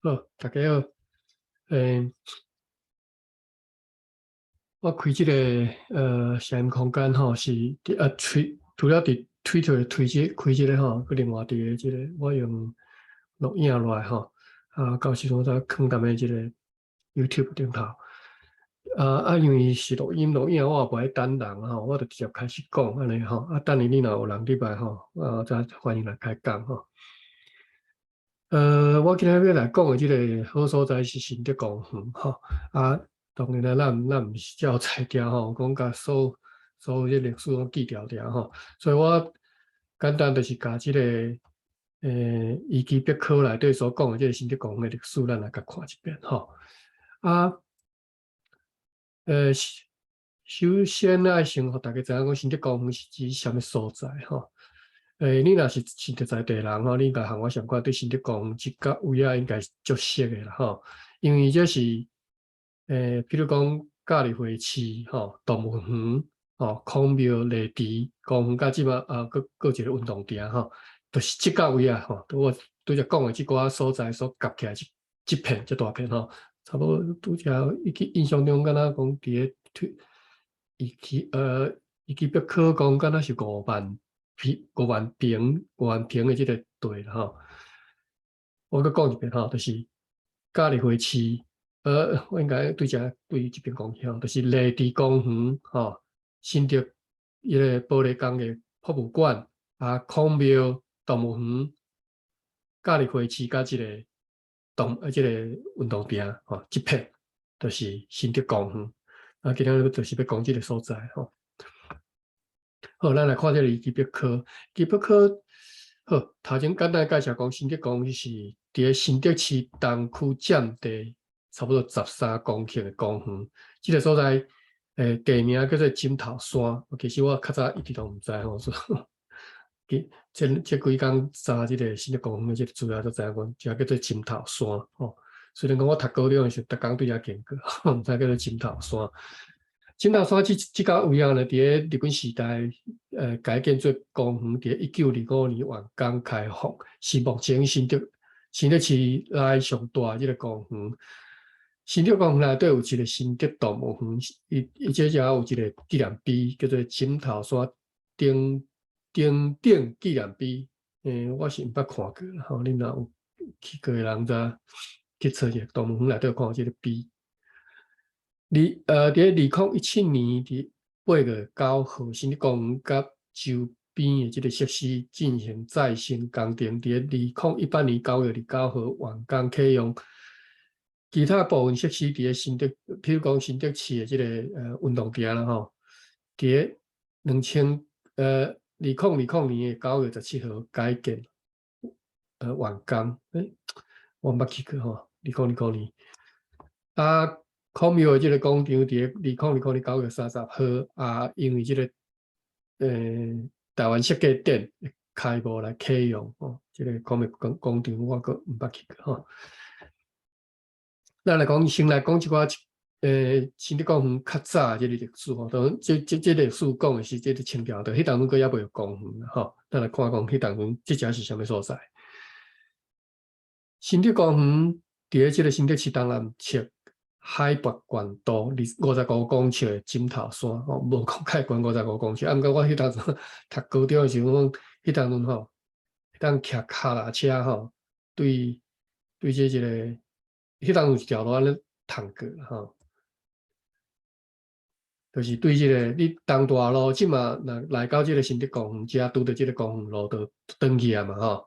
好，大家好。我開這个聲音空間吼，是佇推，除了佇 Twitter 的推這開這个吼，閣另外佇這个我用錄影落來吼，到時陣再囥踮咧這个 YouTube 頂頭。因為是錄音錄影，我也無愛等人吼，我就直接開始講按呢吼。等下你若有人入來吼，再歡迎來開講吼。我今仔欲來講的這个好所在是新竹公園吼。當然啦，咱毋是遮有才調吼，講共所有這歷史攏記牢牢吼。所以我簡單就是共這个維基百科內底所講的這个新竹公園的歷史，咱來共看一遍吼。首先愛先予大家知影講新竹公園是指啥物所在吼。你若是新竹在地人吼，你應該和我相仝對新竹公園這個位仔應該是足熟的啦吼。因為這是比如講咖喱花市吼、動物園吼、孔廟、麗池公園，佮這馬閣閣一個運動場吼，就是這個位仔吼。我拄才講的這寡所在所夾起來這片這大片吼，差不多拄才印象中敢若講佇咧推維基百科講敢若是5萬坪5萬坪5萬坪的這个地啦吼。我閣講一遍吼，就是咖喱花市，我應該對這對這邊講起吼，就是麗池公園吼，新竹彼个玻璃工藝博物館孔廟、動物園、咖喱花市佮這个這个運動場吼，這片就是新竹公園。今仔日就是欲講這个所在吼。好，咱來看這个維基百科。維基百科好，頭前簡單介紹講，新竹公園是佇咧新竹市東區佔地差不多13公頃的公園。這个所在，地名叫做枕頭山。其實我較早一直攏毋知吼，所以這幾工查這个新竹公園的這个資料，才知影講，這叫做枕頭山吼。雖然講我讀高中的時陣，逐工對遐經過，毋知叫做枕頭山。枕頭山這個位仔呢，佇咧日本時代，改建做公園，佇咧1925年完工開放，是目前新竹市內上大這个公園。新竹公園內底有一个新竹動物園，伊這遮有一个紀念碑，叫做枕頭山頂頂頂紀念碑。我是毋捌看過啦吼，恁若有去過的人才去揣者動物園內底看這个碑。佇咧2017年佇8月9號，新竹公園佮周邊的這个設施進行再生工程，佇咧2018年9月29號完工啟用。其他部分設施佇咧新竹，譬如講新竹市的這个運動場啦吼，佇咧2020年的9月17號改建完工。我毋捌去過吼，2020年。孔廟的這个廣場佇咧2020年9月30號，因為這个台灣設計展開幕來啟用吼，這个孔廟廣場我閣毋捌去過吼。咱來講，先來講一寡新竹公園較早這个歷史吼，當然這歷史講的是這个清朝的，彼當陣閣猶未有公園吼。咱來看講，彼當陣這遮是啥物所在？新竹公園佇咧這个新竹市東南側，海拔懸度25公尺的枕頭山吼，無講較懸55公尺。毋過我彼當陣讀高中的時陣，彼當陣吼，會當騎腳踏車吼，對這一个，彼當有一條路按呢通過吼，就是對這个你東大路，這馬若來到這个新竹公園遮，拄著這个公園路就轉去啊嘛吼。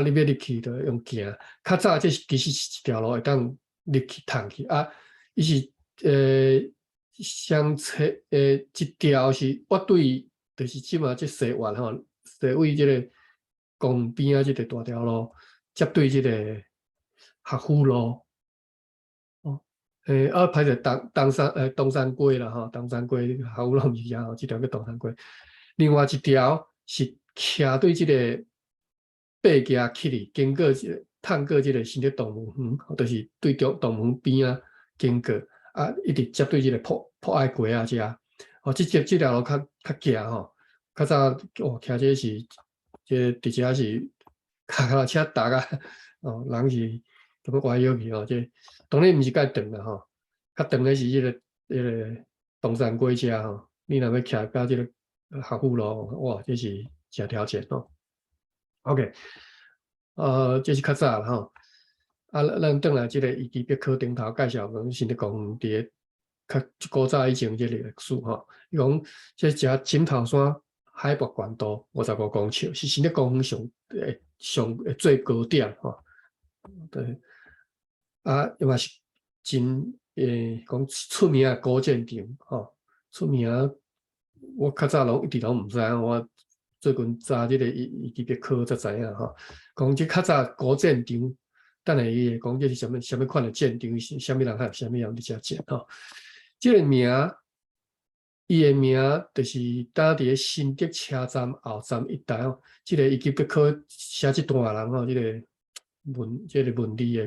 你欲入去就用行。較早這是其實是一條路會當入去通去伊是相切一條是我對，就是這馬這西苑吼，西位這个公園邊仔這個大條路，接對這個學府路。歹勢東山街啦吼，東山街學府路毋是遐吼，這條叫東山街。另外一條是徛對這个爬行起去，經過這个通過這个新竹動物園，就是對著動物園邊仔經過，一直接對這个博愛街仔遮。這條路較行吼，較早哦，騎這是這佇遮是跤踏車踏啊，哦，人是感覺歪腰去吼，這當然毋是介長啦吼，較長的是彼個東山火車吼，你若欲徛到這個學府路，哇，這是誠挑戰吼。OK，這是較早啦吼。啊，咱轉來這個維基百科頂頭介紹講新竹公園佇個較古早以前這個歷史吼。伊講這只枕頭山海拔懸度55公尺，是新竹公園上上最高點吼。對，啊，伊嘛是真講出名的古戰場吼，出名。我較早攏一直攏毋知影，我最近查這個維基百科才知影吼。講這較早古戰場，等下伊會講這是啥物啥物款的戰場，是啥物人和啥物人佇遮戰吼。這個名，伊的名就是當佇個新竹車站後站一帶吼。這個維基百科寫這段的人吼，這個文字的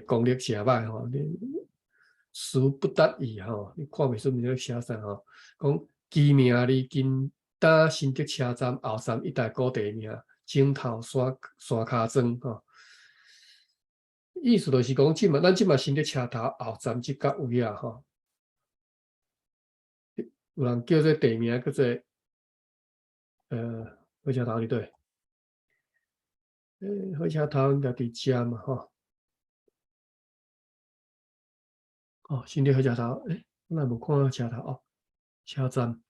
功力誠歹吼，你詞不達意吼，你看袂出伊咧寫啥吼。講其名離近今新竹車站後站一帶古地名，枕頭山山跤莊吼。意思就是講，這馬咱這馬新竹車頭後站這角位啊吼，有人叫這地名叫做火車頭佇佗？火車頭應該佇遮嘛吼。哦，新竹火車頭，我哪無看到車頭哦？車站，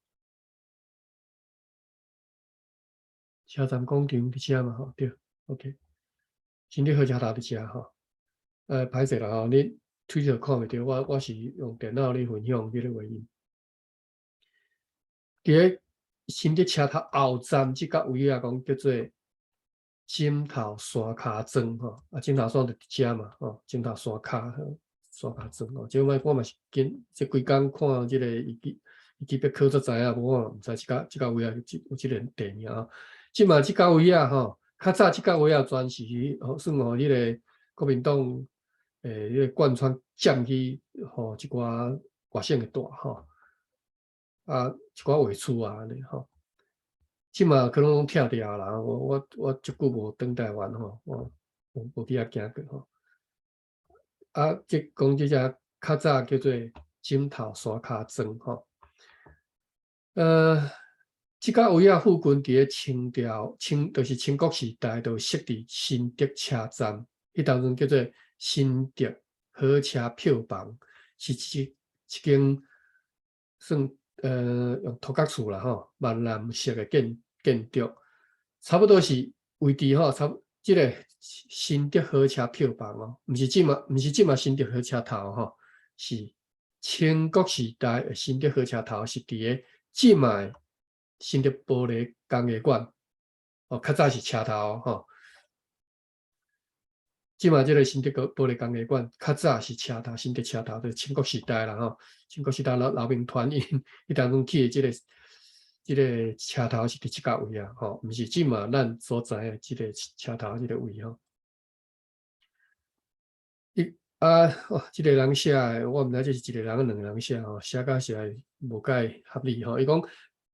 車站廣場佇遮嘛吼，對，OK。新竹火車頭佇遮吼。歹勢啦吼，你推特看袂著，我是用電腦咧分享這個畫面。佇個新竹車頭後站這角位啊，講叫做枕頭山跤莊吼，啊，枕頭山就佇遮嘛，吼，枕頭山跤山跤莊吼。這擺我嘛是緊這規工看這個維基百科才知影，無我毋知這角位啊有這個地名啊。這馬這角位啊吼，較早這角位啊，全是算予彼個國民黨彼個貫穿佔去，予一寡外省的地吼，啊，一寡畫厝啊按呢吼。這馬可能攏拆掉啦，我足久無轉台灣吼，我無去遐行過吼。啊，這講這只較早叫做枕頭山跤莊吼。這角位仔附近佇個清朝清，就是清國時代就設佇新竹車站，彼當陣叫做新竹火車票房，是一間算用土角厝啦吼，閩南式的建築，差不多是位置吼，差這個新竹火車票房哦，毋是這馬新竹火車頭吼，是清國時代的新竹火車頭是佇個這馬新竹玻璃工藝館，哦，較早是車頭吼。這馬這個新竹玻璃工藝館較早是車頭，新竹車頭，就是清國時代啦吼。清國時代老兵團𪜶彼當陣起的這個車頭是佇這角位啊，吼，毋是這馬咱所知的這個車頭這個位吼。伊啊，哦，這個人寫的，我毋知這是一個人抑兩個人寫吼，寫甲實在無介合理吼。伊講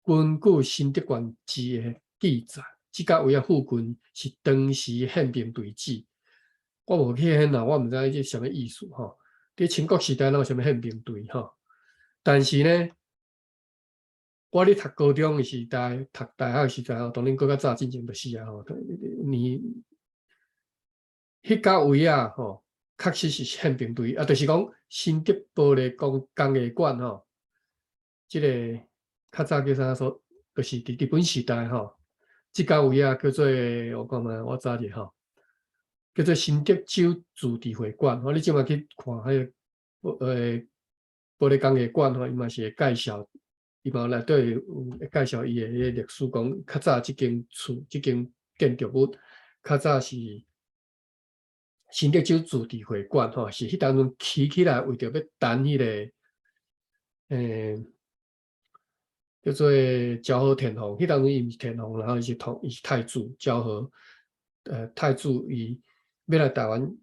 根據新竹縣志的記載，這角位仔附近是當時憲兵隊址。我無去彼啦，我毋知這啥物意思吼。佇清國時代，哪有啥物憲兵隊吼？但是呢，我咧讀高中的時代，讀大學的時代吼，當然閣較早進前就是啊吼。你彼角位仔吼，確實是憲兵隊啊，就是講新竹玻璃工藝館吼，這個較早叫啥說，就是佇日本時代吼，這角位仔叫做我講嘛，我查者吼。叫做新竹州自治會館，吼，你這馬去看彼個玻璃工藝館吼，伊嘛是會介紹，伊嘛內底有會介紹伊的彼個歷史，講較早這間厝、這間建築物較早是新竹州自治會館，吼，是彼當陣起起來為著欲等彼個叫做昭和天皇，彼當陣伊毋是天皇，然後伊是太子昭和，太子伊欲來台灣，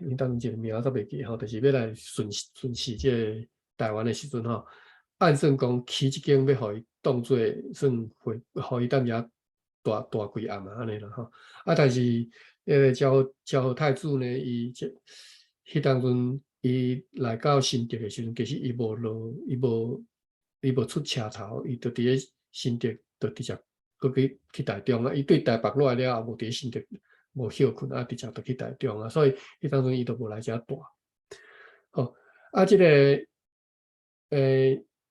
伊當陣一個名煞袂記吼，就是欲來巡視這個台灣的時陣吼，按算講起這間欲予伊當做算會，予伊踮遐蹛蹛幾暗啊按呢啦吼，啊但是彼个昭和太子呢，伊這彼當陣伊來到新竹的時陣，其實伊無落，伊無出車頭，伊就佇咧新竹就直接閣去台中啊。伊對台北落來了後，無佇咧新竹無歇睏啊，直接就去台中啊。所以彼當陣伊就無來遮蹛。好，啊，這個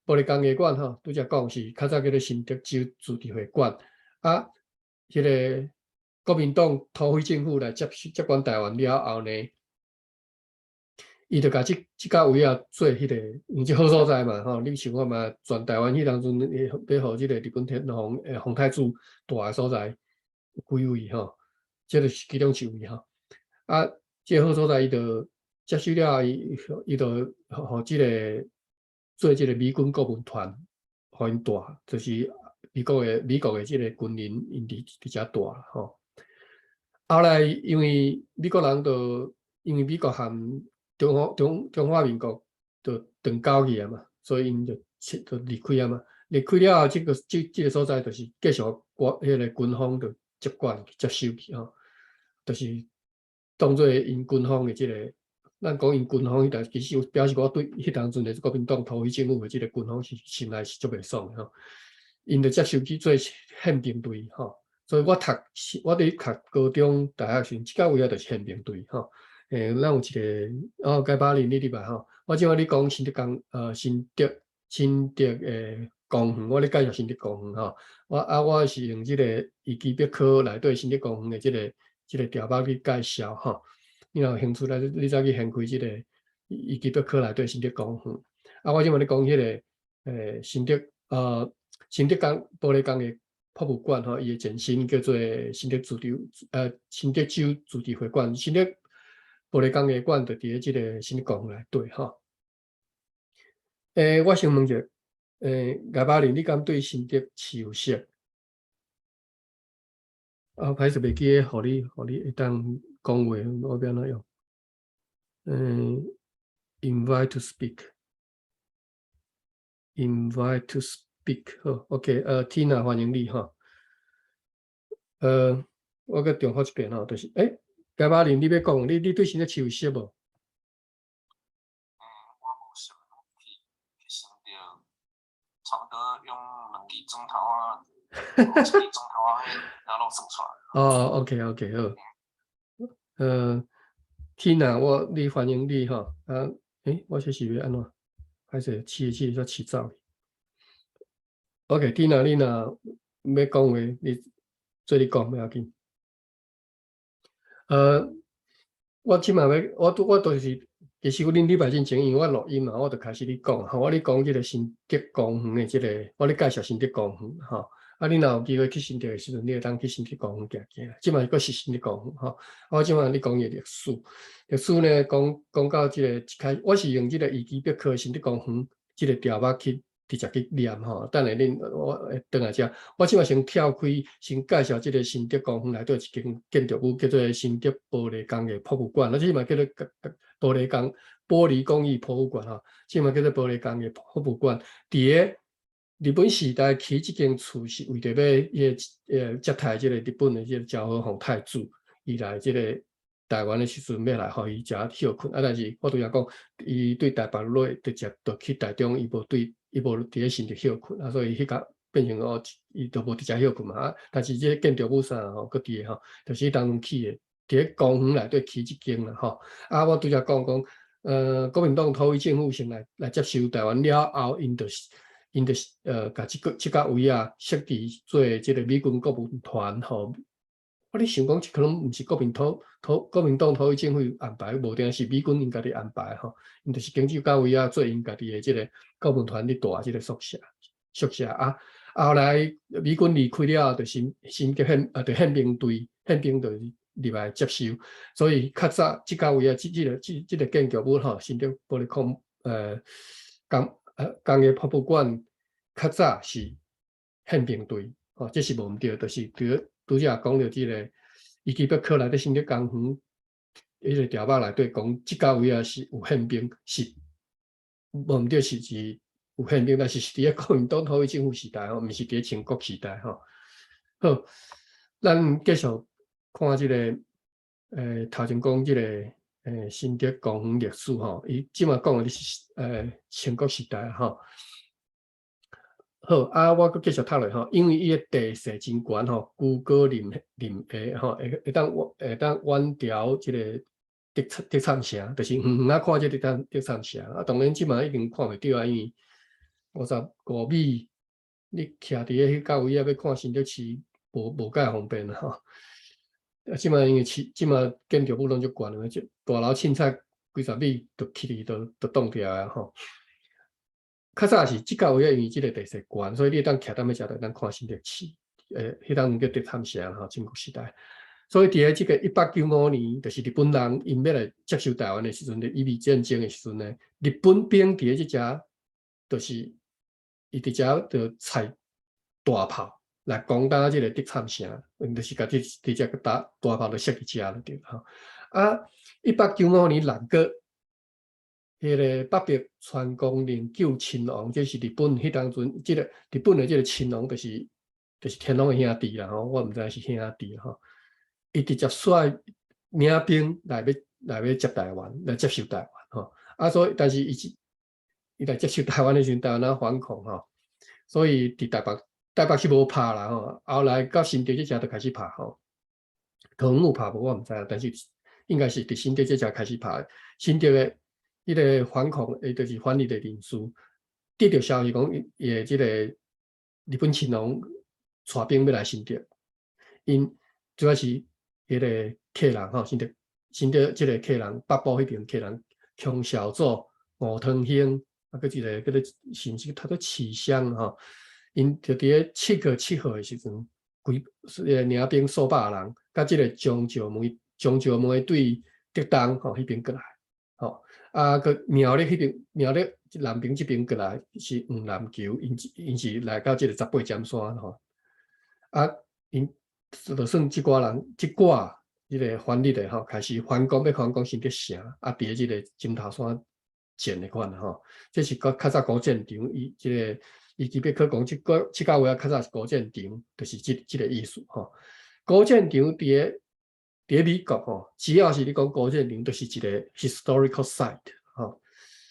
玻璃工藝館吼，拄才講是較早叫做新竹州自治會館啊。彼個國民黨土匪政府來接管台灣了後呢，伊就共這個位仔做彼個，因為這好所在嘛吼。你想看嘛，全台灣彼當陣欲予這個日本天皇皇太子蹛的所在有幾位吼？這個是其中一位吼。啊，這個好所在，伊就接收了後，伊就予這個做這個美軍顧問團，予𪜶蹛，就是美國的這個軍人，𪜶佇遮蹛吼。後來因為美國人就因為美國和中華民國就斷交去啊嘛，所以𪜶就離開啊嘛。離開了後，這個所在就是繼續國彼個軍方就接管接收去吼，就是當做𪜶軍方的這個，咱講𪜶軍方彼代其實表示我對彼當陣的國民黨土匪政府的這個軍方是心內是足袂爽的吼。𪜶就接收去做憲兵隊吼，所以我佇讀高中、大學時，這個位仔就是憲兵隊吼。咱有一個哦，該巴林你佇吧吼。我這擺咧講新竹公園，我咧介紹新竹公園吼。我是用這個維基百科內底新竹公園的這個條目去介紹吼。你若有興趣來，你再去掀開這個維基百科內底新竹公園。啊，我這擺咧講彼個新竹玻璃工藝博物館吼，伊的前身叫做新竹州自治會館，新竹玻璃工藝館就佇咧這個新竹公園內底吼。我先問一下，艾巴林，你敢對新竹市有熟？啊，歹勢袂記得，予你會當講話，我欲按怎用？Invite to speak，invite to speak，好，OK，Tina 歡迎你吼。我閣重複一遍吼，就是，艾巴林，你欲講，你對新竹市有熟無？我無熟，去新竹，差不多用2個鐘頭啊，1個鐘頭啊，然後算出來。哦，OK，OK，好。Tina，你歡迎你吼。啊，我這是欲按怎？歹勢，試試煞試走去。OK，Tina，你若欲講話，你做你講，無要緊。我這擺欲，我就是，其實阮禮拜進前，因為我錄音嘛，我就開始咧講，吼，我咧講這個新竹公園的這個，我咧介紹新竹公園，吼。啊，你若有機會去新竹的時陣，你會當去新竹公園行行。這擺閣是新竹公園，吼。我這擺咧講伊個歷史，歷史呢講到這個一開，我是用這個維基百科新竹公園這個條目去直接去念吼。等下恁我會轉來遮，我這擺先跳開，先介紹這個新竹公園內底一間建築物，叫做新竹玻璃工藝博物館。啊，這嘛叫做玻璃工藝博物館吼，這嘛叫做玻璃工藝博物館。佇個日本時代起這間厝是為著欲彼個接待這個日本的這個昭和皇太子，伊來這個台灣的時陣，欲來予伊遮歇睏。啊，但是我拄才講，伊對台北落直接就去台中，伊無佇咧新竹歇睏，啊，所以彼個變成哦，伊就無佇遮歇睏嘛。啊，但是這個建築物啥吼，閣佇個吼，就是當陣起的，佇咧公園內底起這間啦吼。啊，我拄才講，國民黨土匪政府先來接收台灣了後，𪜶就是共這個位仔設置做這個美軍顧問團吼。我咧想講，這可能毋是國民黨土匪政府安排，無定是美軍𪜶家己安排吼。𪜶就是揀這個位仔做𪜶家己的這個顧問團咧蹛這個宿舍啊。後來美軍離開了後，就新竹憲啊，就憲兵隊，憲兵隊入來接收，所以較早這個位仔，這個建築物吼，新竹玻璃工藝博物館較早是憲兵隊，吼，這是無毋對，就是拄才講著這個維基百科內底新竹公園彼個條目內底講，這個位仔是有憲兵，是無毋對，是有憲兵，但是是佇咧國民黨土匪政府時代吼，毋是佇咧清國時代吼。好，咱繼續看這個。頭前講這个新竹公園歷史吼，伊這馬講的是戰國時代吼。好，啊，我閣繼續讀落吼，因為伊的地勢真懸吼，居高臨臨下吼，會當遠眺這个德燦城，就是遠遠仔看這個德燦城。啊，當然這馬已經看袂著啊，因為55米，你徛佇咧彼到位仔欲看新竹市，無介方便啦吼。啊，這馬因為市，這馬建築物攏足懸的，這大樓凊彩幾十米就起去就擋牢啊吼。較早是這到位仔，因為這个地勢懸，所以你會當徛踮咧遮就會當看新竹市。彼當陣叫德燦城吼，戰國時代。所以佇咧這个1895年，就是日本人𪜶欲來接收台灣的時陣，咧伊美戰爭的時陣呢，日本兵佇咧這遮，就是伊佇遮就採大炮來攻打這个德燦城，𪜶就是共這佇遮個打大炮就設佇遮就對吼。啊，1895年6月，彼个北白川宮能久親王，這是日本彼當陣，這个日本的這个親王，就是天皇的兄弟啦吼，我毋知是兄弟吼。伊直接率領兵來欲接台灣，來接收台灣吼。啊，所以但是伊來接收台灣的時陣，台灣人反抗吼，所以佇台北是無拍啦吼。後來到新竹這遮就開始拍吼。桃園有拍無我毋知，但是應該是佇新竹這遮開始拍。新竹的彼个反抗，伊就是反日的人士，得著消息講，伊的這个日本親王帶兵欲來新竹，𪜶主要是彼个客人吼，新竹這个客人，北埔彼爿客人，孔紹祖、吳湯興，啊，閣一个叫做是毋是讀做池湘吼？𪜶就佇咧7月7號的時陣，規個領兵數百人，佮這个張紹梅對竹東吼彼爿過來，吼。啊，閣苗栗彼爿，苗栗南平這爿過來是黃南球，𪜶是來到這个十八尖山吼。啊，𪜶就算這寡人，這寡這个反日的吼，開始反攻，欲反攻新竹城，啊，佇咧這个針頭山戰的款吼。這是較早古戰場，伊這个伊特別去講這個話較早是古戰場，就是這個意思吼。古戰場佇咧美國吼，只要是你講古戰場，就是一個 historical site 吼。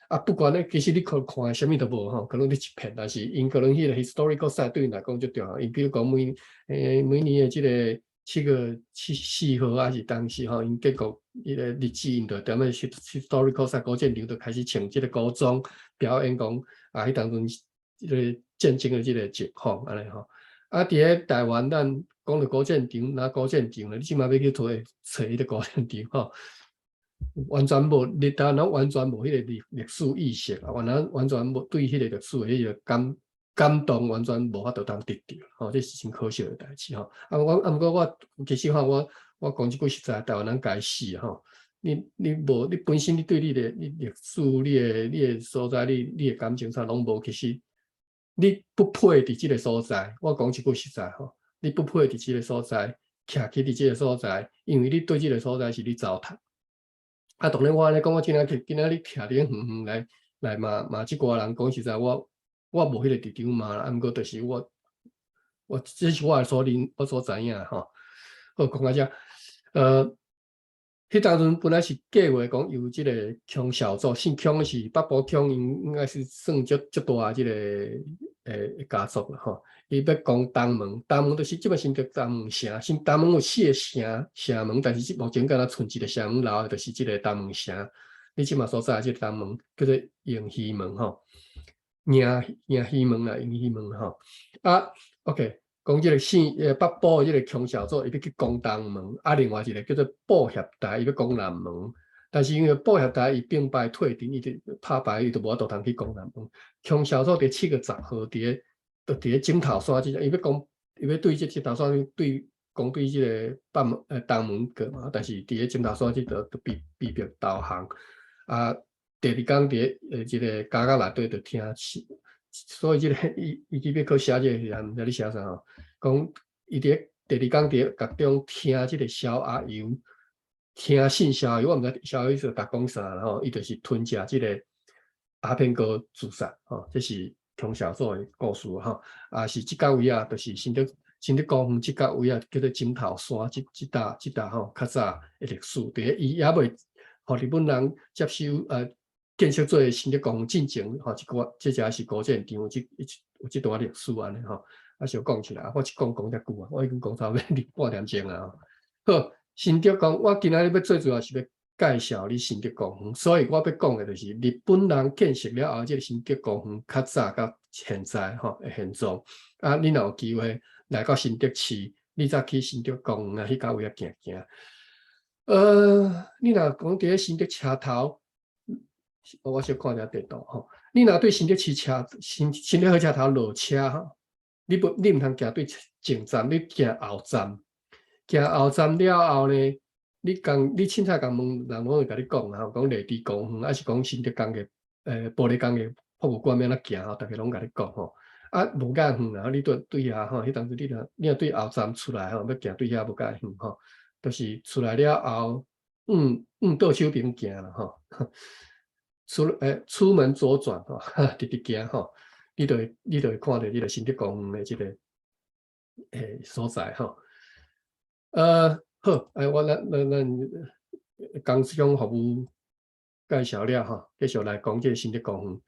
啊，不管咧，其實你可看啥物都無吼，可能你一片，但是𪜶可能彼個 historical site 對𪜶來講足重要。𪜶比如講每年的這个7月4號還是當時吼，𪜶建國彼个日子，𪜶就踮咧 historical site 古戰場，就開始穿這个古裝表演講啊，彼當陣這个戰爭的這个情況按呢吼。啊，佇咧台灣，咱講著古戰場，哪古戰場咧？你這馬欲去佗揣彼个古戰場吼，完全無，你台灣人完全無彼个歷史意識啊，完全無對彼个歷史的彼個感動，完全無法度通得著，吼，這是真可惜的代誌吼。啊，啊，毋過我其實吼，我講這句實在，台灣人該死吼。你無，你本身你對你的你歷史、你的所在、你的感情啥攏無，其實你不配佇這个所在。我講這句實在吼，你不配佇這个所在，徛起佇這个所在，因為你對這个所在是你糟蹋。啊，當然我按呢講，我今仔去今仔日徛佇遠遠來罵這寡人，講實在，我無彼個立場罵啦，啊，毋過就是我這是我的所認，我所知影吼。好，講到遮，彼當陣本來是計劃講由這个孔紹祖，姓孔的是北埔孔，應該是算足大這个家族啦吼。伊欲攻東門，東門就是這擺新竹東門城，新東門有四个城城門，但是目前敢若賰一个城門留的，就是這个東門城。你這馬所在這个東門叫做迎魚門吼，迎魚門啦，迎魚門吼。啊，OK，講這个姓北埔的這个孔紹祖，伊欲去攻東門，啊，另外一个叫做布協台，伊欲攻南門。但是因為布協台伊兵敗退陣，伊就拍敗，伊就無法度通去攻南門。孔紹祖佇7月10號佇咧枕頭山這，伊欲攻，伊欲對這枕頭山對攻對這个北門東門過嘛，但是佇咧枕頭山這就被迫投降。啊，第二工佇咧這个家仔內底就聽，所以這个伊伊欲去寫這个，毋知咧寫啥吼，講伊佇咧第二工佇咧獄中聽這个蕭阿尤，聽信蕭阿尤，我毋知蕭阿尤是共講啥啦吼，伊就是吞食這个鴉片膏自殺吼，這是孔紹祖的故事吼，啊是這到位啊，就是新竹這新竹公園這角位啊，叫做枕頭山，這這搭這搭吼，較早的歷史，佇咧伊猶未予日本人接收建設做新竹公園進前吼，這個這遮是古戰場，這有這段歷史按呢吼。啊，小講起來，我一講講遮久啊，我已經講差不多半點鐘啊。好，新竹公，我今仔日欲最主要是欲介紹你新竹公園，所以我欲講的就是日本人建設了後，這个新竹公園較早佮現在吼的現狀。啊，你若有機會來到新竹市，你才去新竹公園啊，彼角位仔行行。你若講佇咧新竹車頭，我小看一下地圖吼。你若對新竹市車新新竹火車頭落車吼，你毋通行對前站，你行後站。行後站了後呢，你凊彩共問人攏會共你講吼，講麗池公園，抑是講新竹工業玻璃工業博物館欲按怎行吼，逐家攏共你講吼。啊，無遮遠啊，你對對遐吼，彼當陣你若對後站出來吼，欲行對遐無遮遠吼，就是出來了後，往倒手邊行啦吼。出門左轉吼，直直行吼，你就會看著這个新竹公園的這个所在吼。好，我咱咱咱工商服務介紹了吼，繼續來講這个新竹公園。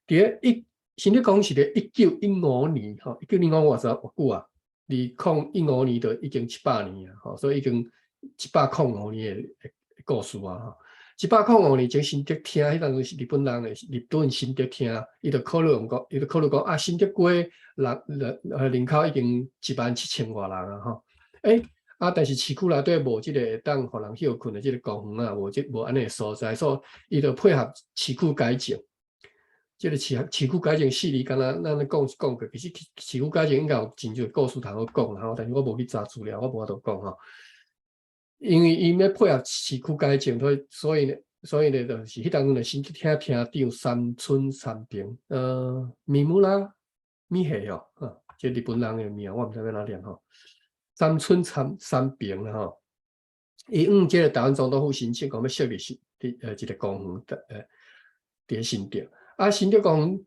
佇咧一新竹公園是佇1915年吼，一九一五偌濟偌久啊？2015年就已經700年啊，吼，所以已經105年的故事啊，吼。105年前新竹廳，彼當陣是日本人的日本新竹廳，伊就考慮講啊，新竹街人口已經1萬7千外人啊，吼，啊，但是市區內底無這个會當予人歇睏的這个公園啊，無按呢的所在，所以伊就配合市區改造。這个市區改造四字，敢若咱咧講是講過，其實市區改造應該有真濟故事通好講吼，但是我無去查資料，我無法度講吼。因為伊欲配合市區改造，所以呢，就是彼當陣的新竹廳廳長三村三平，三村美惠哦，啊，這日本人的名我毋知欲按怎念吼。三村三平啦吼，伊向這个台灣總督府申請講欲設立是佇一个公園，佇咧新竹。啊，新竹公園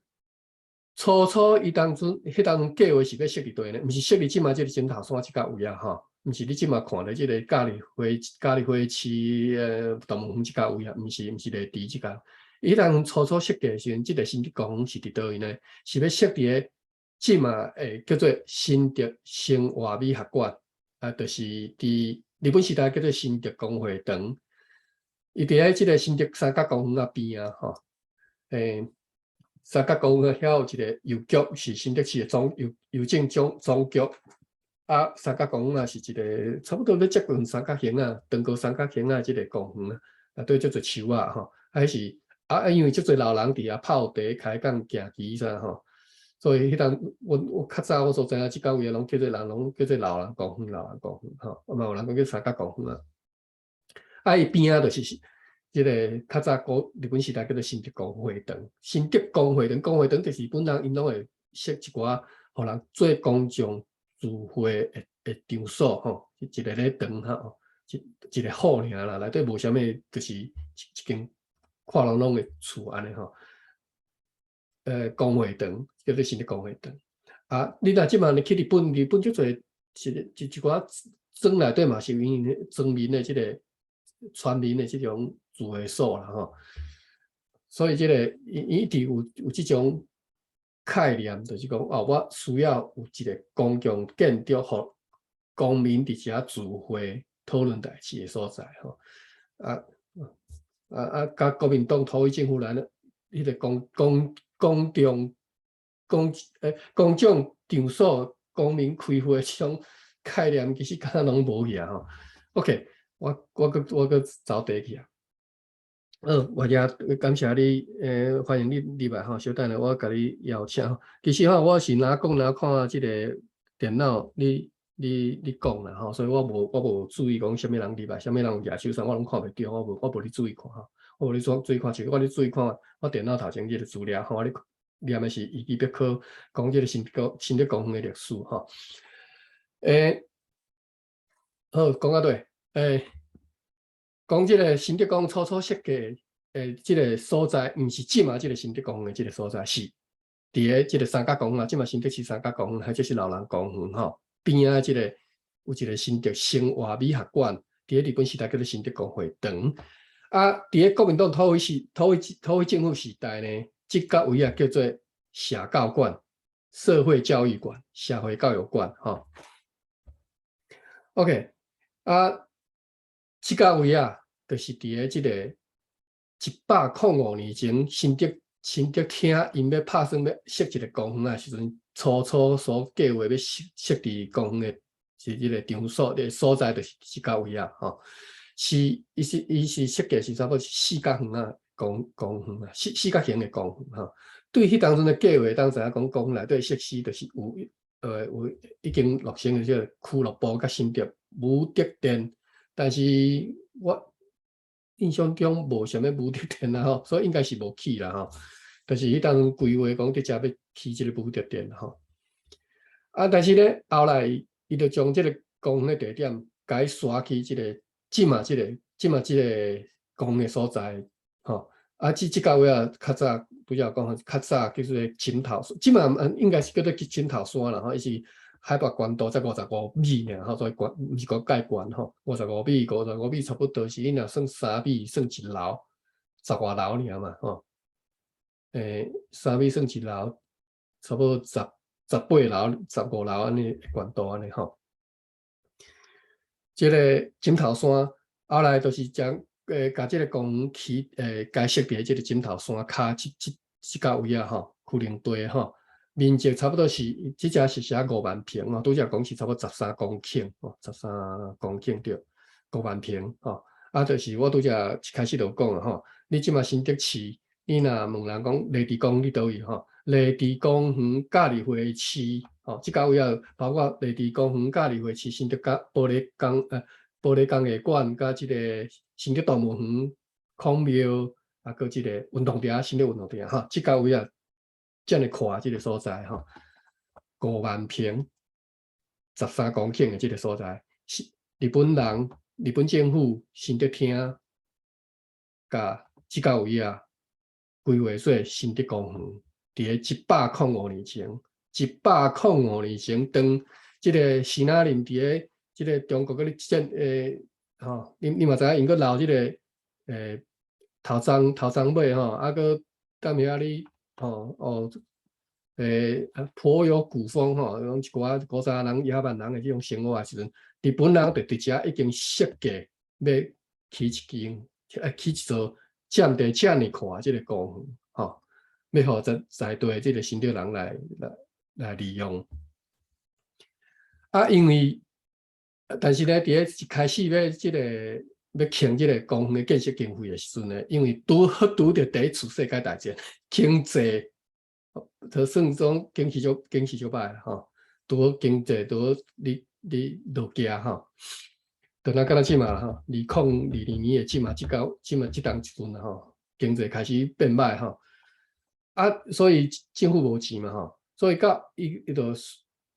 初初伊當陣彼當陣計劃是欲設佇佗呢？毋是設佇這馬這个枕頭山這角位啊吼，毋是你這馬看著這个嘉義花市動物園這角位啊，毋是麗池這角。伊當陣初初設計的時陣，這个新竹公園是佇佗位呢？是欲設佇咧這馬叫做新竹生活美學館，啊，就是佇日本時代叫做新竹公會堂。伊佇咧這个新竹三角公園仔邊啊，吼，三角公園遐有一个郵局，是新竹市的總郵郵政總局。啊，三角公園啊是一个差不多欲接近三角形啊，長高三角形啊，這个公園啊，啊對足濟樹仔吼，啊彼是啊，因為足濟老人佇遐泡茶、開講、行棋啥吼，所以彼當我較早我所知影，這角位攏叫做人攏叫做老人公園、老人公園吼，啊嘛有人講叫三角公園啊。啊，伊邊仔就是這个較早古日本時代叫做新竹公會堂，新竹公會堂，公會堂就是本人𪜶攏會設一寡予人做公眾聚會的場所吼，一个咧堂吼，一個號爾啦，內底無啥物，就是一間空攏攏的厝按呢吼。公會堂叫做新竹公會堂。啊，你若這馬你去日本，日本足濟一寡莊內底嘛是𪜶莊民的這个村民的這種聚會所啦吼。所以這个伊一直有這種概念，就是講哦，我需要有一个公共建築，予公民佇遮聚會討論代誌的所在吼。啊，佮國民黨統一政府來咧，彼个公公公眾公欸公眾場所公民開會這種概念，其實敢若攏無去啊吼。OK，我閣走題去啊。好，我也感謝你，歡迎你入來吼。稍等下，我共你邀請。其實吼，我是若講若看這个電腦，你講啦吼，所以我無注意講啥物人入來，啥物人有舉手啥，我攏看袂著，我無咧注意看吼。我無咧注意看，是我咧注意看我電腦頭前這个資料吼，我咧念的是維基百科講這个新竹公園的歷史吼。好，講到佗，講這个新竹公園初初設計的這个所在，毋是這馬這个新竹公園的這个所在，是佇咧這个三角公園啊，這馬新竹市三角公園，彼這是老人公園吼。邊仔這個有一個新竹生活美學館，佇咧日本時代叫做新竹公會堂。啊，佇咧國民黨土匪時、土匪土匪政府時代呢，這個位啊叫做社教館、社會教育館、社會教育館，吼。OK，啊，這個位啊，就是佇咧這個105年前，新竹新竹廳𪜶欲拍算欲設一個公園的時陣，初初所計劃欲設設佇公園的是這個場所的所在，就是這個位啊，吼。是，伊是設計是差不多是四角園仔公公園啊，四四角形的公園吼。對彼當陣的計劃，當知影講公園內底設施就是有有已經落成的這個俱樂部佮新竹武德殿，但是我印象中無啥物武德殿啊吼，所以應該是無起啦吼。就是彼當陣規劃講佇遮欲起這個武德殿吼。啊，但是咧後來伊就將這個公園的地點改徙去這個這馬這個公園的所在吼。啊，這個位啊，較早拄才有講，較早叫做枕頭，這馬應該是叫做枕頭山啦吼，伊是海拔懸度才55米爾吼，所以懸毋是講蓋懸吼，五十五米，五十五米差不多是你若算3米算一樓，十外樓爾嘛吼。3米算一樓，差不多十八樓、15樓按呢懸度按呢吼。這個枕頭山後來就是將共這個公園起該設佇這個枕頭山跤這這個位啊吼，丘陵地吼，面積差不多是這只是寫5萬坪哦，拄才講是差不多十三公頃哦，十三公頃對，五萬坪吼。啊，就是我拄才一開始就講啊吼，你這馬新竹市，你若問人講麗池公園佇佗位吼，麗池公園咖喱花市吼，這個位啊，包括麗池公園、咖喱花市、新竹甲玻璃工藝館，佮這個新竹動物園、孔廟，啊，閣這個運動場、新竹運動場吼，這個位啊，遮爾闊這個所在吼，5萬坪，13公頃的這個所在，是日本人、日本政府新竹廳，共這個位啊，規劃做新竹公園，佇咧105年前，一百零五年前，當這個史達林佇咧這個中國閣咧戰吼，你嘛知影，𪜶閣留這個頭鬃頭鬃尾吼，啊閣踮遐咧吼哦頗有古風吼，講一寡古早人野蠻人的這種生活的時陣，日本人就佇遮已經設計欲起一間，起一座佔地遮爾闊這個公園，吼，欲予在在地這個新竹人來利用。啊，因為，但是咧，佇咧一開始欲這個欲傾這個公園的建設經費的時陣呢，因為拄好拄著第一次世界大戰，經濟就算講經濟足歹吼，拄好經濟拄好咧咧落價吼，就若敢若這馬吼，2022年的這馬這到這馬這當時陣吼，經濟開始變歹吼，啊，所以政府無錢嘛吼，所以到伊伊就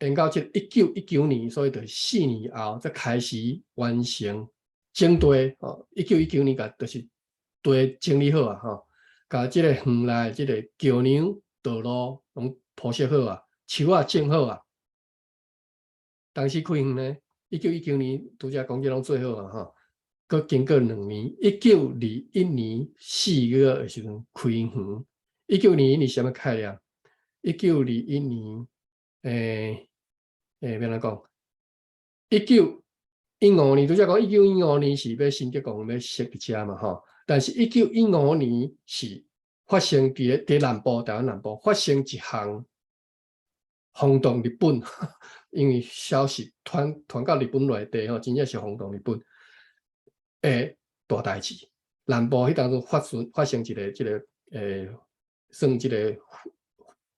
延到這1919年，所以就4年後才開始完成整地吼，一九一九年共就是地整理好啊吼，共這個園內這個橋梁、道路攏鋪設好啊，樹仔種好啊。當時開園呢，一九一九年拄才講這攏做好啊吼，閣經過2年，1921年4月的時陣開園。一九二一年啥物概念？一九二一年，欲按怎講？一九一五年，拄才講一九一五年是欲新竹公園欲設佇遮嘛吼，但是一九一五年是發生佇咧南部，台灣南部發生一項轟動日本，因為消息傳傳到日本內地吼，真正是轟動日本的大代誌。南部彼當陣發生一個這個算這個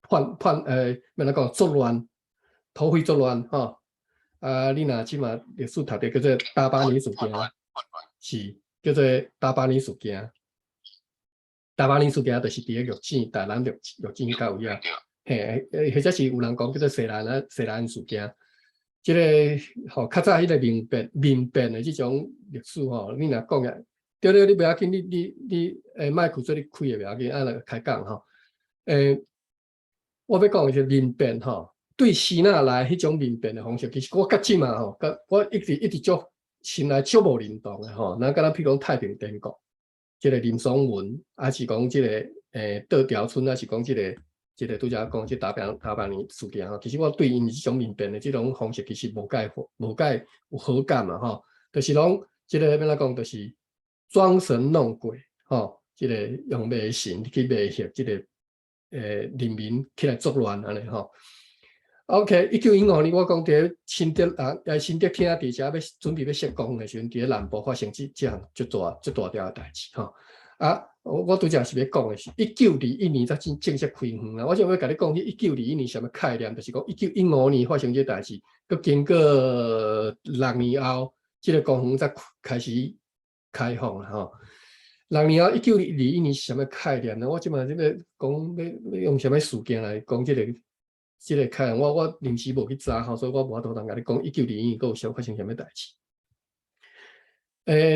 叛叛欲按怎講作亂，土匪作亂吼。啊，你若這馬歷史讀著叫做大壩泥事件，是叫做大壩泥事件。大壩泥事件就是佇咧玉井，台南玉井彼個位啊。嘿，或者是有人講叫做西蘭事件。這個吼較早彼個民變的這種歷史吼，你若講起，對對，你袂要緊，你麥克做你開的袂要緊，按來開講吼。我欲講的是民變吼，對支那來彼種民變的方式，其實我到這馬吼，佮我一直一直足心內足無認同的吼。咱敢若譬如講太平天國，這個林爽文，抑是講這個杜調春，抑是講這個拄才講這大鵬年事件吼，其實我對𪜶這種民變的這種方式，其實無蓋有好感嘛吼。就是講這個欲按怎講，就是裝神弄鬼吼，這個用迷信去迷惑這個人民起來作亂按呢吼。OK，1915年我講佇咧新竹啊，新竹廳佇遮欲準備欲設公園的時陣，佇咧南部發生這項足大條的代誌吼。啊，我拄才是欲講的是，1921年才正式開園啦。我想欲共你講，彼一九二一年啥物概念，就是講一九一五年發生這代誌，閣經過6年後，這個公園才開始開放啦吼。六年後，一九二一年是啥物概念呢？我這馬這個講欲用啥物事件來講這個？這個概念，我臨時無去查吼，所以我無法度通共你講一九二一年閣有啥發生啥物代誌。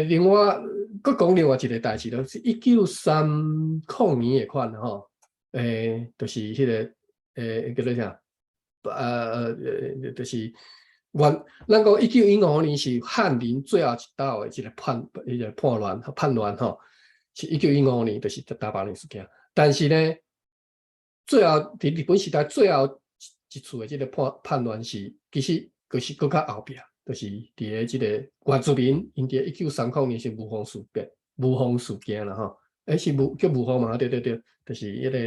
另外，閣講另外一個代誌，就是1930年的款吼，就是彼個叫做啥？就是原咱講一九一五年是翰林最後一道的一個叛，彼個叛亂吼，是一九一五年，就是大鵬年事件。但是呢，最後佇日本時代最後一次的這個叛亂是，其實就是閣較後壁，就是佇咧這個原住民，𪜶佇1930年是霧峰事變、霧峰事件啦吼。是霧叫霧峰嘛？對對對，就是彼個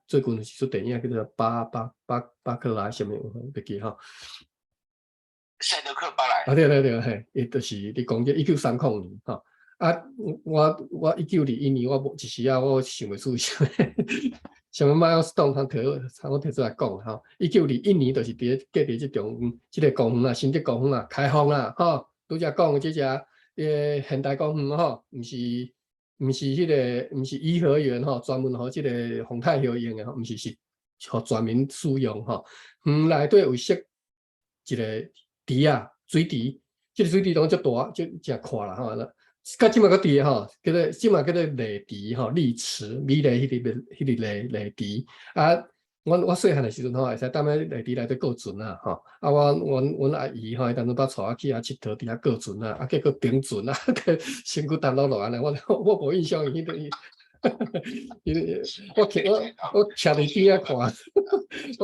最近是出電影叫做巴克萊啥物，袂記吼。賽德克巴萊。啊對對對，嘿，伊就是你講這一九三零年吼。啊，我1921年我無一時仔我想袂出啥物啥物 milestone 通提，我提出來講吼。一九二一年就是佇咧隔佇這種這個公園啊，新竹公園啊開放啦，吼。拄才講的這隻現代公園吼，毋是彼個，毋是頤和園吼，專門予這個皇太后用的吼，毋是，是予全民使用吼。園內底有設一個池仔，水池，這個水池當足大，足誠闊啦吼。到這馬閣佇吼，叫做這馬叫做麗池吼，麗池，美麗彼個麗池。啊，阮我細漢的時陣吼，會使踮咧麗池內底過船仔吼。啊，我阮阿姨吼，彼當陣捌帶我去遐𨑨迌，佇遐過船仔，啊，結果停船啊，身軀澹落落按呢，我無印象彼個，我徛佇邊仔看，我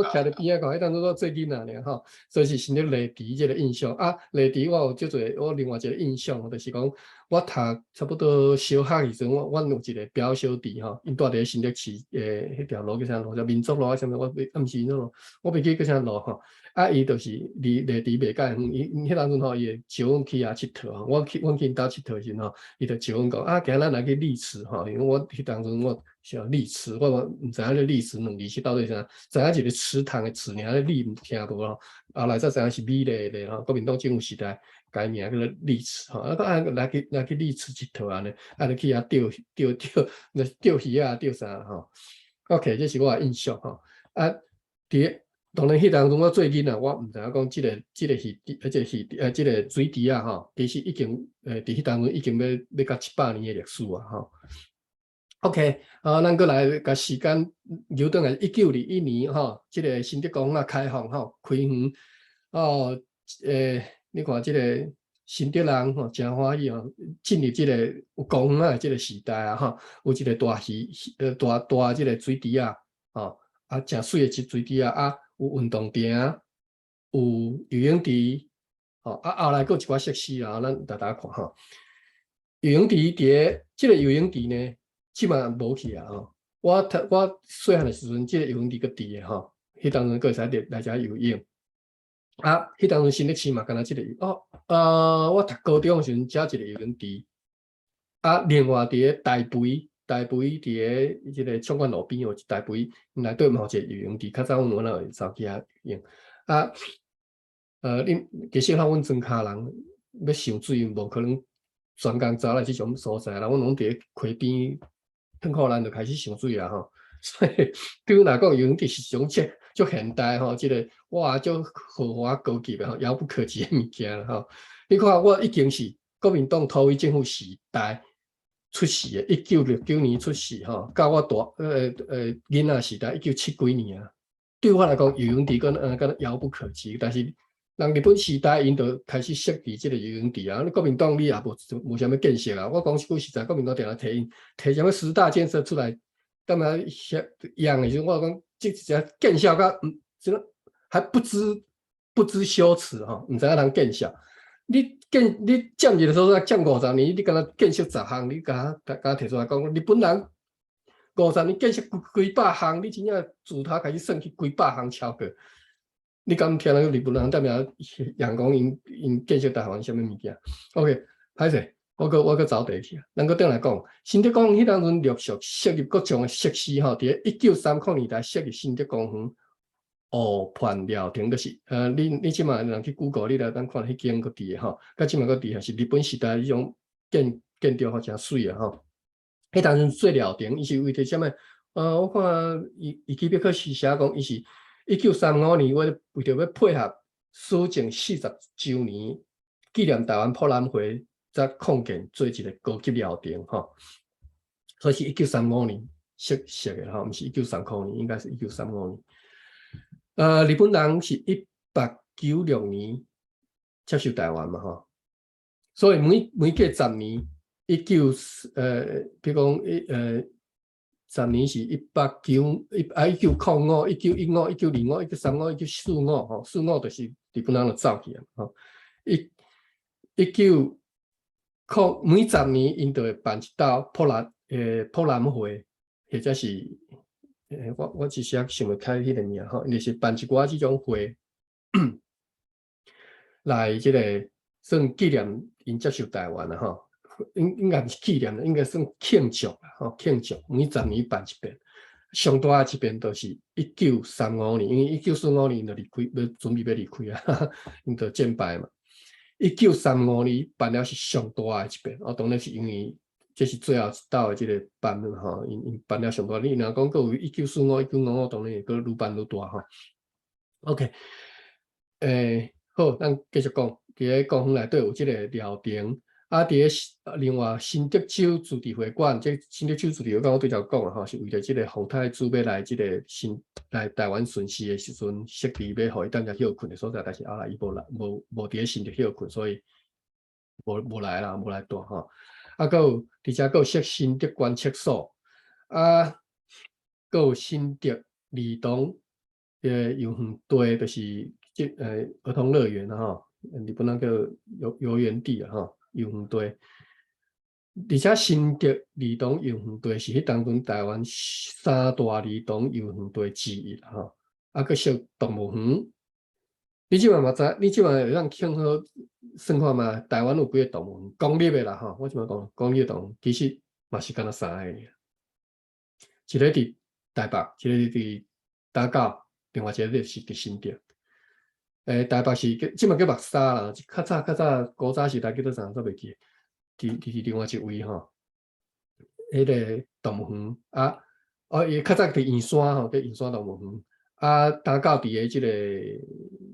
徛佇邊仔看，彼當陣我做囡仔爾吼，所以是新竹麗池這個印象。啊，麗池我有足濟，我另外一個印象就是講，我讀差不多小學時陣，阮有一個表小弟吼，𪜶住佇咧新竹市彼條路叫啥路？叫民族路啊啥物？我啊毋是民族路，我袂記叫啥路吼。啊，伊就是離麗池袂介遠，伊彼當陣吼，伊會招阮去遐𨑨迌吼。我去𪜶兜𨑨迌時陣吼，伊就招阮講啊，今仔咱來去麗池吼，因為我彼當陣我想麗池，我毋知影這麗池兩字是到底啥，知影一個池塘的池爾，麗毋聽無吼。後來才知影是美麗的吼，國民黨政府時代改名叫做麗池吼。啊，啊來去麗池𨑨迌按呢，啊，就去遐釣魚仔釣啥吼。OK，這是我的印象吼。啊，佇當然，彼當陣我做囡仔，我毋知影講這個魚池，這個魚這個水池仔吼，其實已經佇彼當陣已經欲到700年的歷史啊吼。OK，啊，咱閣來共時間扭轉來，1921年吼，這個新竹公園開放吼，開園哦，你看這個新竹人吼，誠歡喜吼，進入這個有公園的這個時代啊吼，有一個大魚，大大這個水池仔，吼，啊，誠媠的一水池仔啊。有運動場，有游泳池，吼啊，後來閣有一寡設施啊，咱逐逐看吼。游泳池佇咧這個游泳池呢，這馬無去啊吼。我細漢的時陣，這個游泳池閣佇的吼，彼當陣閣會使入來遮游泳。啊，彼當陣新竹市嘛，敢若這個哦，我讀高中的時陣，遮一個游泳池。啊，另外佇咧大肥，大肥佇咧這個暢灌路邊有一大肥內底嘛有一個游泳池，較早阮有會走去遐游泳。啊，恁其實吼，阮莊跤人欲上水，無可能專工走來這種所在啦，阮攏佇咧溪邊褪褲咱就開始上水啊吼。所以對阮來講，游泳池是一種足現代吼，這個哇，足豪華高級的吼，遙不可及的物件吼。你看，我已經是國民黨土匪政府時代出世的，1969年出世吼，到我大囡仔時代，一九七幾年啊。對我來講，游泳池敢若遙不可及，但是人日本時代𪜶就開始設置這個游泳池啊。你國民黨你也無啥物建設啊。我講一句實在，國民黨定定提𪜶提啥物十大建設出來，踮遐用的時陣，我講這一隻見笑甲，這個還不知羞恥吼，毋知影通見笑。你建你佔一個所在佔50年，你敢若建設10項，你共共提出來講，日本人五十年建設幾幾百項，你真正自頭開始算去幾百項超過。你敢聽人日本人踮遐揚講𪜶𪜶建設台灣啥物物件？OK，歹勢，我閣走題去啊。咱閣轉來講，新竹公園彼當陣陸續設立各種的設施吼，佇1930年代設立新竹公園湖畔料亭，就是你這馬人去 Google，你來當看彼間閣佇的吼，佮這馬閣佇，是日本時代彼種建築吼，誠媠啊吼。彼當陣做料亭，伊是為著啥物？我看伊基本課是寫講，伊是1935年，為為著欲配合始政40週年紀念台灣博覽會，才擴建做一個高級料亭吼。所以是一九三五年設的吼，毋是1930年，應該是一九三五年。日本人是1896年接受台灣嘛吼，所以每隔十年，比如講十年是一八九一啊1905、1915、1925、1935、1945吼，四五就是日本人就走去啊吼。一九空每十年，𪜶就會辦一道博覽會，或者是我一時想袂開彼個名吼，就是辦一寡這種會，來這個算紀念𪜶接受台灣啊吼。應該毋是紀念，應該算慶祝啦吼，慶祝每十年辦一遍，上大一遍就是1935年，因為1945年就離開，欲準備欲離開啊，𪜶就戰敗嘛。一九三五年辦了是上大的一遍，哦，當然是因為這是最後一道的這個辦吼，𪜶辦了上大。你若講閣有1945、1955，當然會閣愈辦愈大吼。OK，好，咱繼續講，佇咧公園內底有這個料亭。啊，佇咧另外新竹州自治會館，這新竹州自治會館我拄才有講啊吼，是為著這個皇太子欲來這個新來台灣巡視的時陣設置欲予伊踮遮歇睏的所在，但是後來伊無來，無佇咧新竹歇睏，所以無來啦，無來蹛吼。啊，閣有佇遮閣有設新竹觀測所，啊，閣有新竹兒童遊園地，就是這兒童樂園啊吼，日本人叫遊園地啊吼。遊園地，而且新竹兒童遊園地是彼當陣台灣三大兒童遊園地之一吼。啊，閣設動物園，你這馬嘛知？你這馬會當聽好算看覓？台灣有幾个動物園？公立的啦吼，我這馬講公立的動物園，其實嘛是敢若三個爾。一个佇台北，一个佇大甲，另外一個就是佇新竹。台北是叫這馬叫木柵啦，較早古早時代叫做啥？煞袂記。佇另外一位吼，彼個動物園啊，哦，伊較早佇圓山吼，叫圓山動物園。啊，大甲佇个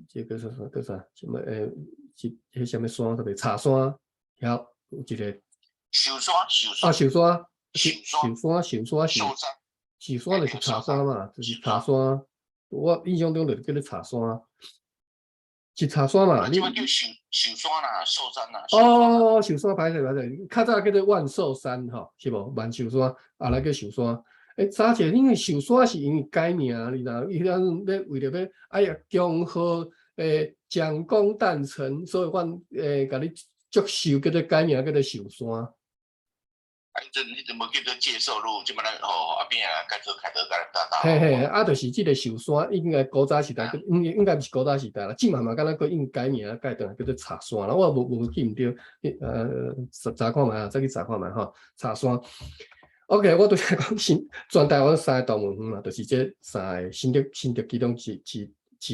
這個叫啥叫啥？什麼？是彼啥物山？特別柴山遐有一個壽山，壽山啊，壽山，壽壽山，壽山是壽山就是柴山嘛，就是柴山。我印象中就是叫做柴山。是柴山嘛？你這叫壽山啦，壽山啦。哦，壽山歹勢歹勢，較早叫做萬壽山吼，是無？萬壽山，後來叫壽山。早前因為壽山是因為改名，你知影？伊遐陣欲為著欲，哎呀，恭賀蔣公誕辰，所以阮共你祝壽，叫做改名叫做壽山。啊，彼陣彼陣無叫做介壽路，這擺咱吼阿扁啊，改做開做改大道。嘿嘿，啊，就是這個壽山，應該古早時代，應該毋是古早時代啦，這馬嘛敢若閣應改名改轉來叫做柴山啦。我無記毋著，查看覓啊，再去查看覓吼，柴山。OK，我拄才講新全台灣三個動物園嘛，就是這三個新竹其中之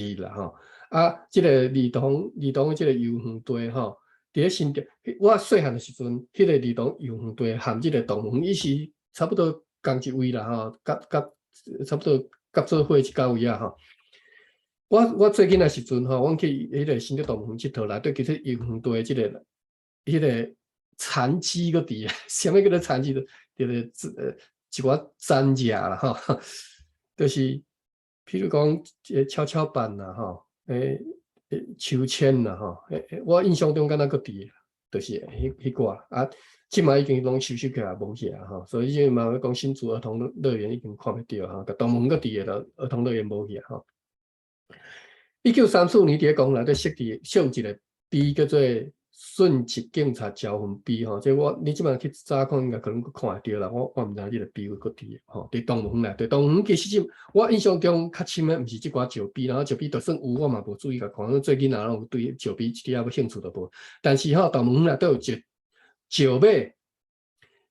一啦吼。啊，這個兒童的這個遊園地吼，佇咧新竹，我細漢的時陣，彼個兒童遊園地含這個動物園，伊是差不多仝一位啦吼，佮差不多夾做伙一到位啊吼。我做囡仔時陣吼，阮去彼個新竹動物園𨑨迌內底，其實遊園地這個彼個殘迹閣佇，啥物叫做殘迹？就是一寡殘跡啦吼，就是譬如講這個蹺蹺板啦，吼，秋千啦，吼，我印象中敢若閣佇，就是彼寡啊，這馬已經攏收拾起來無去啊，吼，所以這嘛欲講新竹兒童樂園已經看袂著吼，動物園閣佇的，兒童樂園無去啊，吼。1934年佇咧公園內底設置設有一個碑，叫做順直警察招魂碑吼，這我你這馬去查看，應該可能閣看會著啦。我毋知影這個碑有閣佇吼，佇動物園內底，動物園其實我印象中較深的毋是這寡石碑，然後石碑就算有，我嘛無注意共看。做囡仔攏有對石碑一點仔興趣都無。但是吼，動物園內底有一石馬，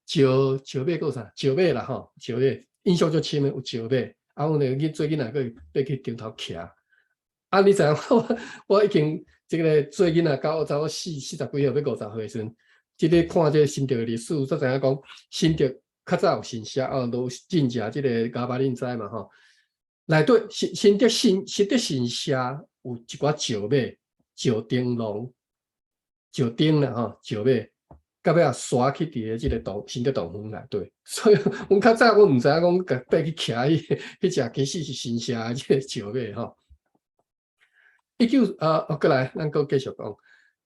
石馬閣有啥？石馬啦吼，石馬印象足深的有石馬。啊，阮個做囡仔閣爬去頂頭騎。啊，你知影我已經。這個做囡仔到差不多四十幾歲，欲50歲的時陣，這個看這個新竹的歷史，才知影講新竹較早有神社啊，都真正這個伽巴恁知嘛吼。內底新竹神社有一寡石馬、石燈籠、石燈啦吼，石馬，到尾仔徙去佇咧這個新竹動物園內底。所以，阮較早我毋知影講，共爬去騎彼隻其實是神社的這個石馬吼。一九啊，閣來，咱閣繼續講。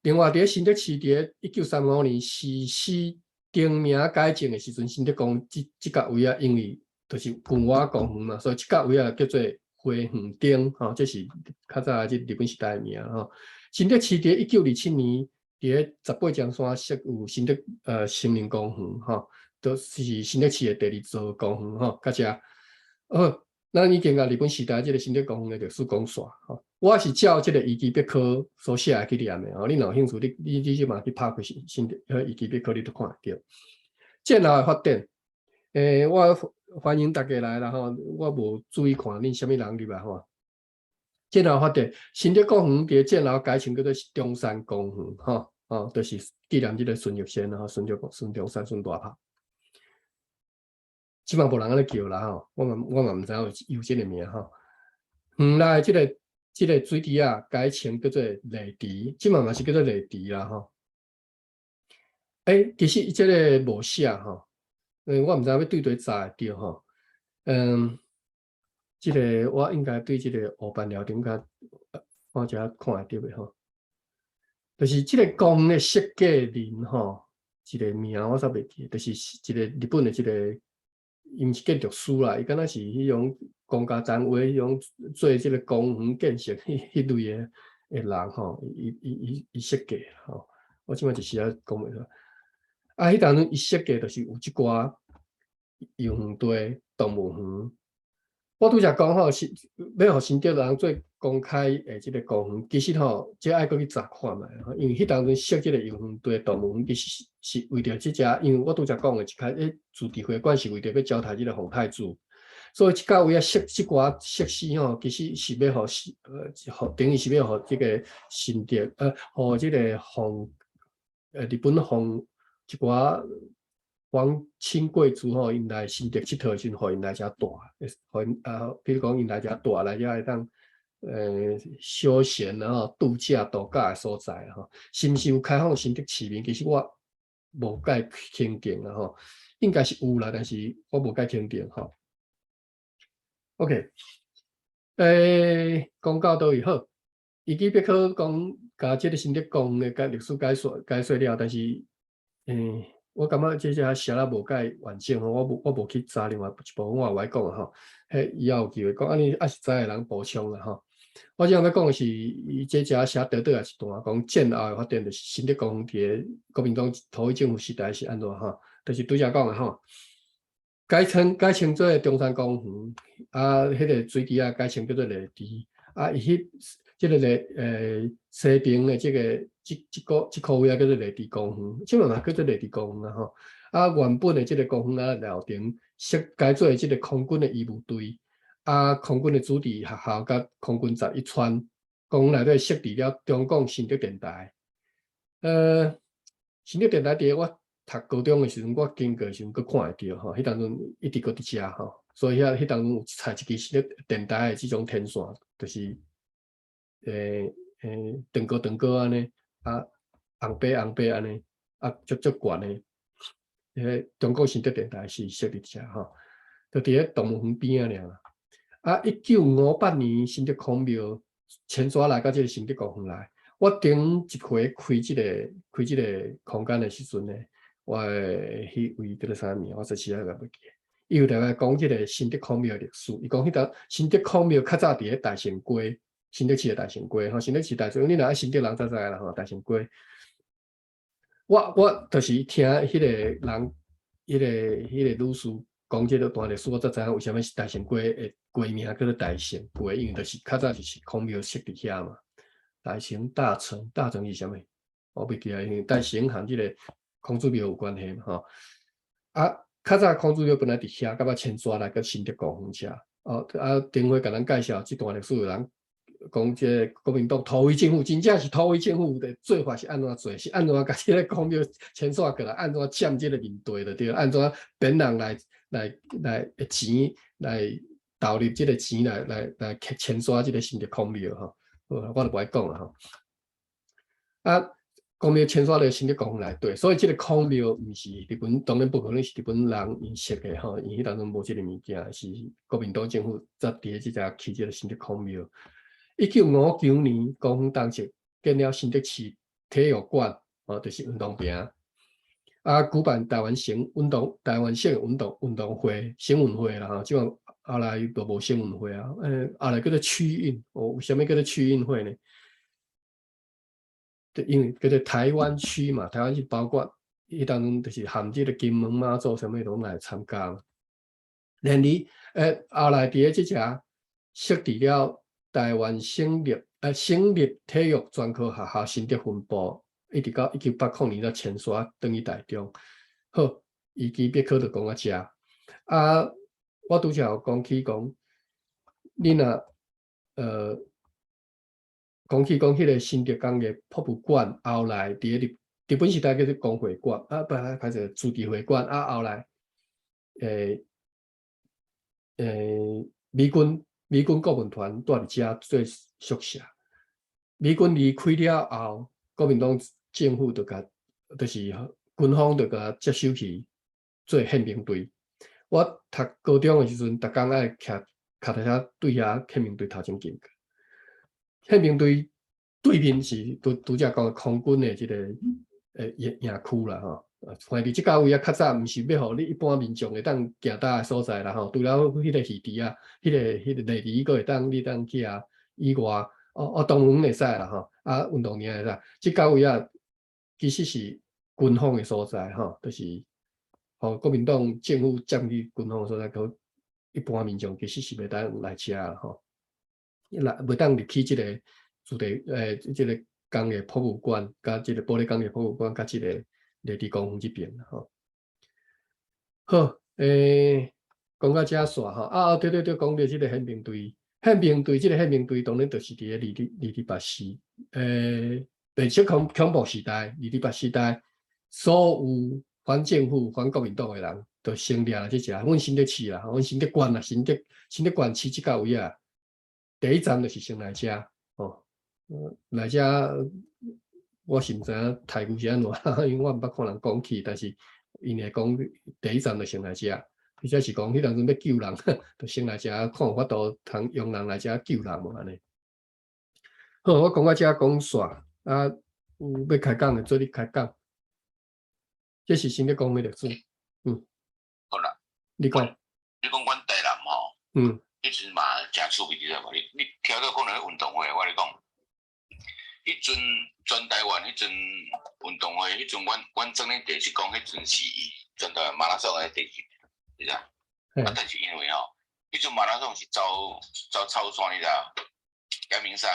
另外，佇咧新竹市，佇咧1935年實施定名改正的時陣，新竹公這這角位啊，因為就是近和公園嘛，所以這角位啊叫做花園町吼，這是較早這日本時代的名吼。新竹市佇1927年，佇咧十八將山設有新竹森林公園吼，都是新竹市的第二座公園吼。到這，好，咱已經共日本時代這個新竹公園的歷史講煞吼。我是照這個維基百科所寫的去念的吼，你若有興趣，你這馬去拍開新竹維基百科，你都看會著。戰後的發展，我歡迎大家來啦吼，我無注意看恁啥物人入來吼。戰後發展，新竹公園佇戰後改稱叫做中山公園吼，哦，就是紀念這個孫玉仙吼，孫中山孫大炮。這馬無人按呢叫啦吼，我嘛毋知影有這個名吼。園內這個水池仔改稱叫做麗池，這馬嘛是叫做麗池啦吼。其實這個無寫吼，我毋知影欲對佗查會著吼。這個我應該對這個烏班寮頂較看一下看會著袂吼？就是這個公園的設計人吼，一個名我煞袂記，就是一個日本的這個，伊毋是建築師啦，伊敢若是彼種公家單位彼種做這個公園建設彼類的人吼，伊設計吼。我這馬一時仔講袂出來。啊，彼當陣伊設計就是有這寡遊園地、動物園。我拄才講吼，是欲予新竹人做公開的這個公園，其實吼，這愛閣去查看覓吼，因為彼當陣設這個遊園地、動物園，其實是為著這隻，因為我拄才講的，一開始自治會館是為著欲招待這個皇太子，所以這角位仔設這寡設施吼，其實是欲予是等於是欲予這個新竹予這個日本皇一寡皇親貴族吼，𪜶來新竹𨑨迌的時陣，予𪜶來遮蹛，予𪜶啊，比如講𪜶來遮蹛來遮會當休閒然後度假的所在吼，是毋是有開放新竹市民？其實我無介肯定啦吼，應該是有啦，但是我無介肯定吼。OK，講到佗位好，維基百科講共這個新竹公園的歷史解說了，但是，我感覺這隻寫得無介完整吼，我無去查另外一部分我也無愛講吼，彼以後有機會講，按呢猶是知的人補充啦吼。我這欲講的是，伊這隻寫短短的一段，講戰後的發展，就是新竹公園佇咧國民黨統一政府時代是按怎吼，就是拄才講的吼，改稱做中山公園，啊，彼個水池仔改稱叫做麗池，啊，伊彼這個西邊的這個這個位仔叫做麗池公園，這馬嘛叫做麗池公園啊吼。啊，原本的這個公園仔樓頂設改做這個空軍的醫務隊，啊，空軍的子弟學校佮空軍十一村，公園內底設置了中廣新竹電台。新竹電台佇我讀高中的時陣，我經過的時陣，閣看會著吼，彼當陣一直閣佇遮吼，所以彼當陣有插一支新竹電台的這種天線，就是長高長高按呢，啊，紅白紅白按呢，啊，足足懸的，彼個中國新竹電台是設佇遮吼，就佇咧動物園邊仔爾。啊，1958年新竹孔廟遷徙來到這个新竹公園內。我頂一回開這个空間的時陣呢，我的彼位叫做啥名，我一時仔也袂記。伊有特別講這个新竹孔廟的歷史，伊講彼當新竹孔廟較早佇咧大成街，新竹市的大成街吼，新竹市大成，你若新竹人才知啦吼，大成街。我就是聽彼个人，彼个女士講這个段歷史，我才知影為啥物是大成街的街名叫做大成街，因為就是較早就是孔廟設佇遐嘛。大成大成大成是啥物？我袂記啊，因為大成和這个孔子廟有關係嘛吼。啊，較早孔子廟本來佇遐，到尾遷徙來到新竹公園遮。哦，啊，頂回共咱介紹這段歷史的人講，這個國民黨土匪政府真正是土匪政府的做法是按怎做？是按怎共這个孔廟遷徙過來？按怎佔這个面地就對？按怎騙人來錢來投入這个錢來遷徙這个新竹孔廟吼？我就無愛講啦吼。啊，孔廟遷徙到新竹公園內底，所以這个孔廟毋是日本，當然不可能是日本人𪜶設的吼，因彼當陣無這个物件，是國民黨政府才佇咧這遮起這个新竹孔廟。1959年，公園當時建了新竹市體育館，哦，就是運動場。啊，舉辦台灣省運動會、省運會啦吼，這馬後來就無省運會啊，後來叫做區運，哦，為啥物叫做區運會呢？因為叫做台灣區嘛，台灣區包括彼當陣就是含這个金門、馬祖啥物攏來參加嘛。然而，後來佇咧這遮設置了台灣省立體育專科學校新竹分部，一直到1980年才遷徙轉去台中。好，維基百科就講到遮。啊，我拄才有講起講，你若講起講彼个新竹工業博物館，後來佇咧日本時代叫做公會館，啊，不，歹勢自治會館，啊，後來，美軍顧問團蹛佇遮做宿舍。美軍離開了後，國民黨政府就共，就是軍方就共接收去做憲兵隊。我讀高中的時陣，逐工愛騎跤踏車對遐憲兵隊頭前經過。憲兵隊對面是拄拄才講的空軍的這个營區啦吼。反正這個位啊，較早毋是欲予你一般民眾會當行搭的所在啦吼。除了彼个魚池啊，彼个麗池閣會當你當去啊以外，哦哦，當然會使啦吼。啊，運動場會使。這個位啊，其實是軍方的所在吼，就是予國民黨政府佔去軍方的所在，閣一般民眾其實是袂當來遮啦吼。來袂當入去這个駐地這个工業博物館，佮這个玻璃工業博物館，佮這个麗池公園這邊吼。好，講到遮煞吼，啊，對對對，講著這个憲兵隊，憲兵隊這个憲兵隊當然就是佇咧二二八四，白色恐怖時代，二二八時代，所有反政府、反國民黨的人，就成立了這遮，阮新竹市啦，阮新竹縣啦，新竹縣市這個位啊，第一站就是先來遮，吼，來遮我是毋知影待遇是按怎，因為我毋捌看人講起，但是𪜶會講第一站就先來遮，或者是講彼當陣欲救人，就先來遮看有法度通用人來遮救人無按呢。好，我講到遮講煞，啊，有欲開講的做你開講。這是新竹講的歷史，嗯。好啦，你講。你講阮台南吼，彼陣嘛誠趣味，你知無？你聽到講到運動會，我咧講，彼陣全台灣彼陣運動會，彼陣阮踮咧電視講，彼陣是全台灣馬拉松的第一，你知？啊，但是因為吼，彼陣馬拉松是走走草山，你知？陽明山。